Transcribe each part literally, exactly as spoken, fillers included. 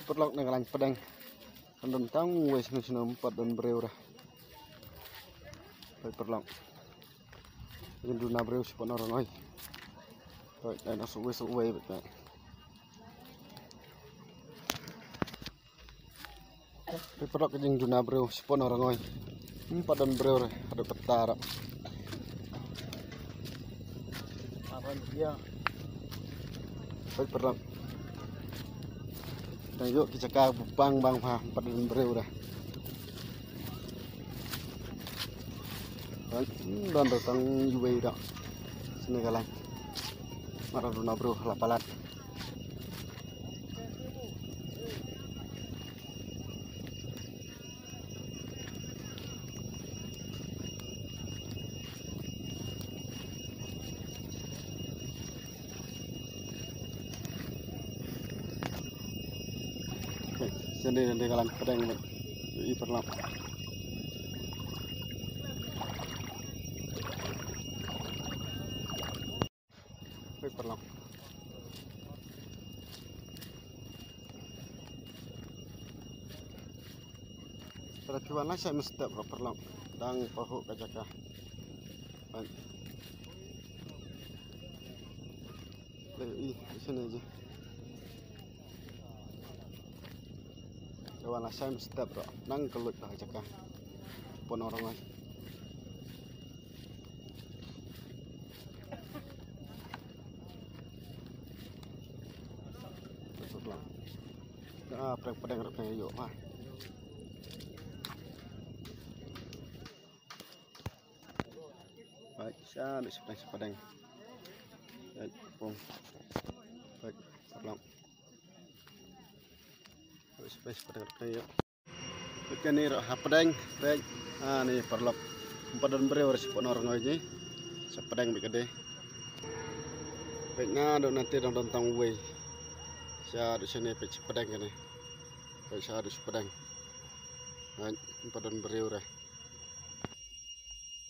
Paralok, na ka lain pdeng. Kan don tang uwei shano shano, ym pat don briew re. Peit paralok. Ym don na briew shapoh na rangoi. Peit, dei na sa uwei sa uwei peit. Peit paralok, ka jingduna briew shapoh na rangoi. Ym pat don briew re haduh katta ruh. Peit paralok. Tang ïoh ki jaka bang bang bha, ym pat don briew re. Peit, ym don re tang iwei ruh. Shane ka lain. Mar duna briew ha la palat. Shane, shane ka lain pdeng, i paralok. Peit paralok. Tara phi wan lashai mynstep ruh paralok. Dang pahuh ka jaka. Peit. Lei i, i shane ji. Wan lashai mynstep ruh, nang kylluid ka jaka. Pon orang ai. Ah, pdeng pdeng ruh pdeng ïoh ha. Baik, sa duk sa pdeng, sa pdeng. Baik, pung. Baik, paralok. Baik, sa pdeng, sa pdeng, sa pdeng, ïoh. Baik, kane ruh ha pdeng, baik. Ah, ne paralok. Ym pat don briew re shapoh na rangoi ji. Sa pdeng baik ka dei. Baik, naduh nangtei dang don tang uwei. Sa duk shane, baik, sa pdeng kane. Baik, sa duk sa pdeng. Baik, ym pat don briew re.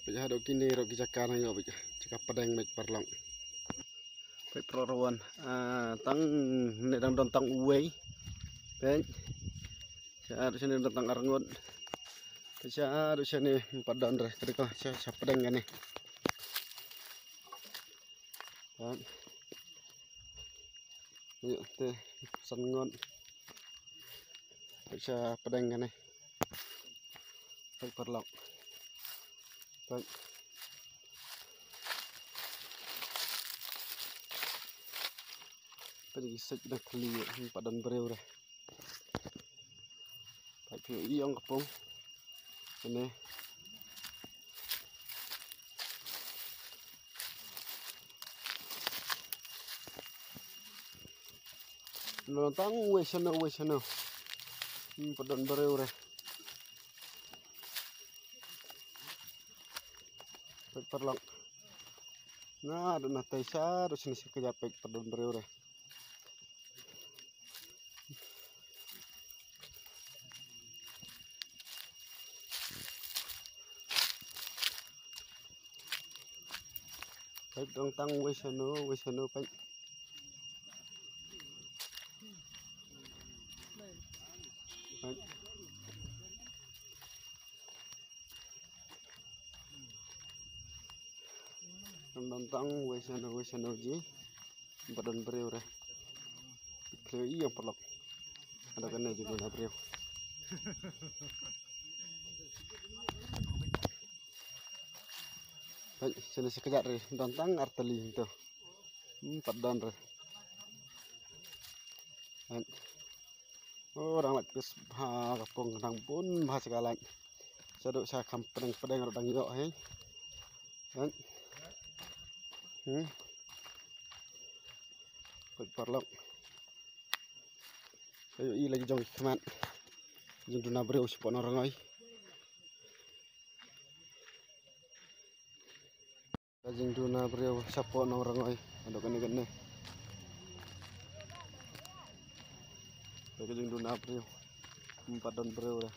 Peit haduh kine ruh ki jaka nang ïoh, peit jaka pdeng, peit paralok. Peit paralok ruh wan. Ah, tang ne dang don tang uwei. Peit. Sha haduh shane don tang arngut. Peit sha haduh shane ym pat don re. Ka dei ka sha, sha pdeng kane. Peit. Ïoh te san ngut. Peit sha pdeng kane. Peit paralok. Peit. Peit ki sait na khlieh, ym pat don briew re. Peit phi ïoh i ong ka pung. Kane. Don tang uwei shano, uwei shano. Ym pat don briew re. Peit paralok. Naduh nangtei sha duk shane sha kjat, peit, ym pat don briew re. Peit, don tang uwei shano, uwei shano, peit. Peit. Don tang uwei shano, uwei shano ji. Ym pat don briew re. Peit ïa paralok. Haduh kane jingduna briew. Peit, shane sha kjat re, don tang ar tylli hangto. Ym pat don re. Peit. Oh, dang lait pis bha ka pung, dang bun bha sha ka lait. Shaduh sha kham pdeng pdeng ruh dang ïoh hi. Peit. Hmm. Peit paralok. Ïoh i la ki jong ki khmat. Jingduna briew shapoh na rangoi. Ka jingduna briew shapoh na rangoi. Haduh kane kane. Ka jingduna briew. Ym pat don briew re.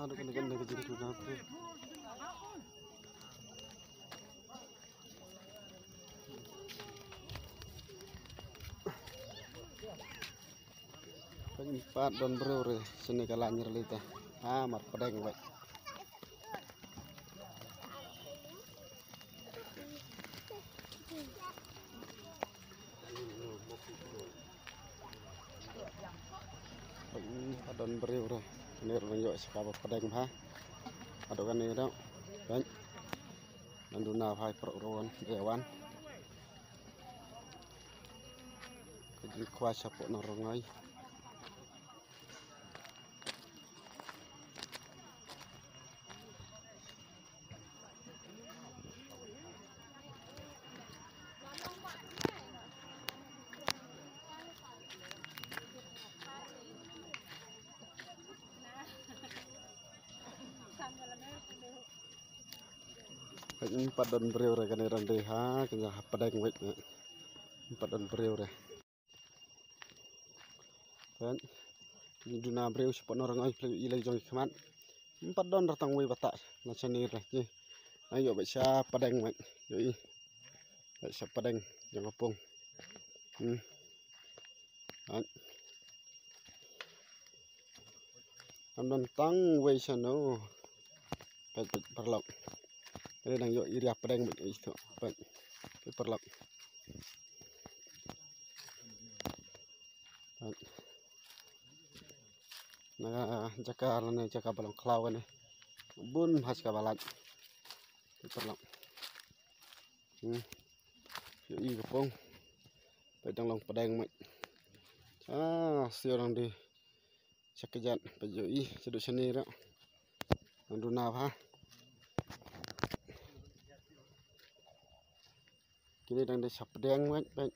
Haduh kane kane ka jingduna briew. Peit, pat don briew re shane ka lain re lei te. Ha, marpdeng beit. Peit, pat don briew re. Kane ruh nang ïoh sha kaba pdeng bha. Haduh kane ruh. Peit. Nang duna bha ïa paralok ruh wan, dei wan. Ka jingkhwai shapoh Nongrngoi. Peit, ym pat don briew re kane rang dei ha, kane ha pdeng weit ne. Ym pat don briew re. Peit, duna briew shapoh Nongrngoi, phi la ïohi la jong ki khmat. Ym pat don re tang wei bata na shane re. Nang ïoh beit sha pdeng weit. Ïohi. Beit sha pdeng jong ka pung. Hmm. Peit. Ym don tang wei shano. Peit, peit paralok. Kane nang ïoh area pdeng beit, ïohi to. Peit. Peit paralok. Peit. Na jaka lane jaka ba long khlaw kane. Bun ha jaka ba lait. Peit paralok. Hmm. Ïohi ka pung. Peit, dang long pdeng beit. Ah, siew dang dei. Sha kjat, peit, ïohi shaduh shane ruh. Nang duna bha. Kine dang dei sha pdeng beit, peit.